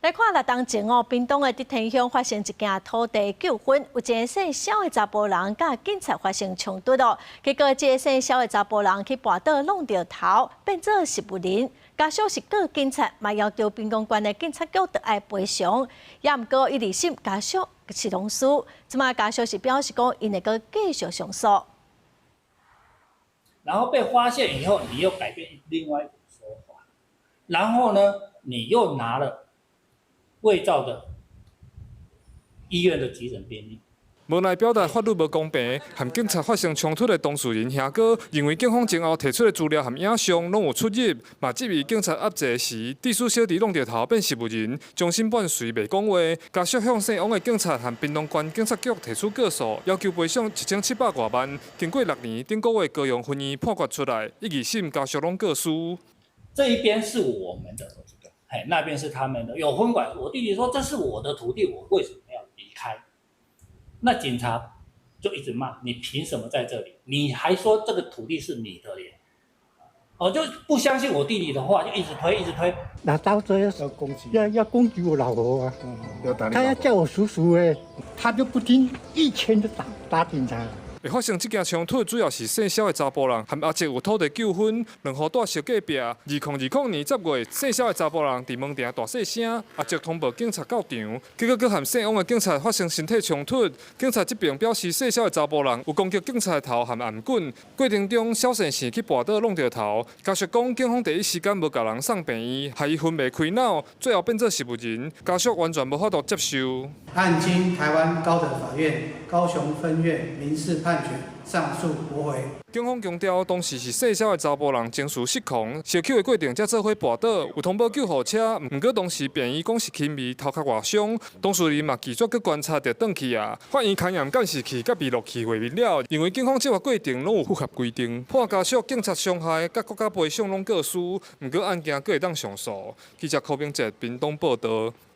來看啦，當前哦，屏東的竹田鄉發生一件土地糾紛，有一个姓蕭的查埔人佮警察發生衝突哦。結果，這个姓蕭的查埔人去跋倒挵著頭，變做植物人。家屬是告警察，嘛要求屏東縣的警察局著愛賠償。也毋過，伊二審家屬是攏輸，這馬家屬是表示講，𪜶會閣繼續上訴。然後被發現以後，你又改變另外一種說法，然後呢，你又拿了偽造的醫院的急診病歷。無奈表達法律無公平，和警察發生衝突的當事人兄哥認為警方前後提出的資料和影像攏有出入，嘛質疑警察押坐時，致使小弟挵著頭變植物人，終審伴隨袂講話。家屬向姓王的警察和屏東縣警察局提出告訴，要求賠償1700外萬。經過6年，頂個月高雄分院判決出來，一二審家屬攏告輸。這一邊是我們的。哎，那邊是他們的，有分管。我弟弟說這是我的土地，我為什麼要離開？那警察就一直罵你，憑什麼在這裡？你還說這個土地是你的咧？我就不相信我弟弟的話，就一直推，一直推。拿刀子要攻擊，要攻擊我老婆啊！他要叫我叔叔誒，他就不聽，一拳就打打警察。會發生這件衝突，主要是姓蕭的查埔人和阿叔有土地糾紛，兩戶蹛相隔壁。2020年10月，姓蕭的查埔人佇門埕大細聲，阿叔通報警察到場，結果閣和姓王的警察發生身體衝突。警察這邊表示，姓蕭的查埔人有攻擊警察的頭和頷頸，過程中小細聲去跋倒挵著頭。家屬講，警方第一時間無共人送病院，害伊昏迷開腦，最後變做植物人。家屬完全無法度接受。案經臺灣高等法院高雄分院民事判決上訴駁回。警方強調，當時是姓蕭的查埔人情緒失控，相抾的過程才做伙跋倒，有通報救護車。毋過當時病院講是輕微頭殼外傷，當事人嘛拒絕閣觀察就轉去啊。法院勘驗監視器佮閉錄器畫面了，認為警方執法過程攏有符合規定，判家屬警察傷害佮國家賠償攏告輸，毋過案件閣會當上訴。記者柯明哲屏東報導。